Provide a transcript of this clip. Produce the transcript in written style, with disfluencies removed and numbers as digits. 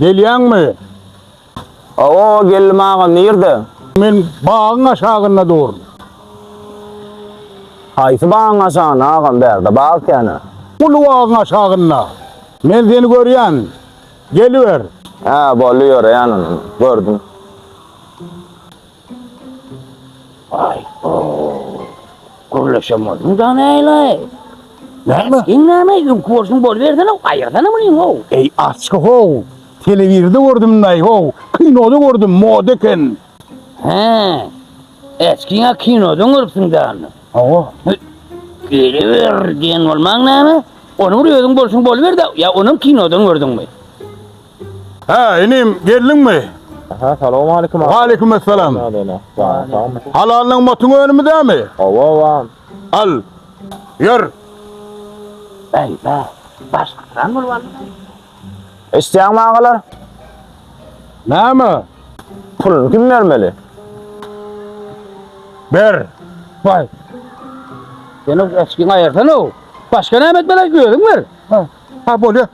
Gelýäňmi? Hawa, geldim agam, nirde? Men bagyň aşagynda durun. Haýsy bagyň aşagynda agam, bärde bag kän-ä. Uly bagyň aşagynda. Men seni görýän. Geliber. Hä, boldy ýöreýän ony. Gördüm. Aý-ho, gürleşen bolduň da näle? Näme? Äsgiň näme, öňki bolşuň bolubersene, aýyrsana muny how. Eý, açgy how, telewizorda gördüm-laý how, kinoda gördüm, moda eken. Hä, äsgiň-ä kinodan görüpsiň da. Hawa. Geliber diýen bolmaň näme? Ony bir özüň bolşuň boluber-de, ýa onam kinodan gördüňmi? Hä, inim, geldiňmi? Aha, salowmalikim aga. Waleýkim essalam. Halal nygmatyň önümi dämi? Hawa, hawa. Al. Ýör. Bäý, bä, başgasyram bolup aldy. Eşidýäňmi agalar? Näme? Puluny kim bermeli? Ber. Baý. Sen o eşkiňi aýyrsana-ow. Başga näme etmeli, özüň ber. Ha, bolýar.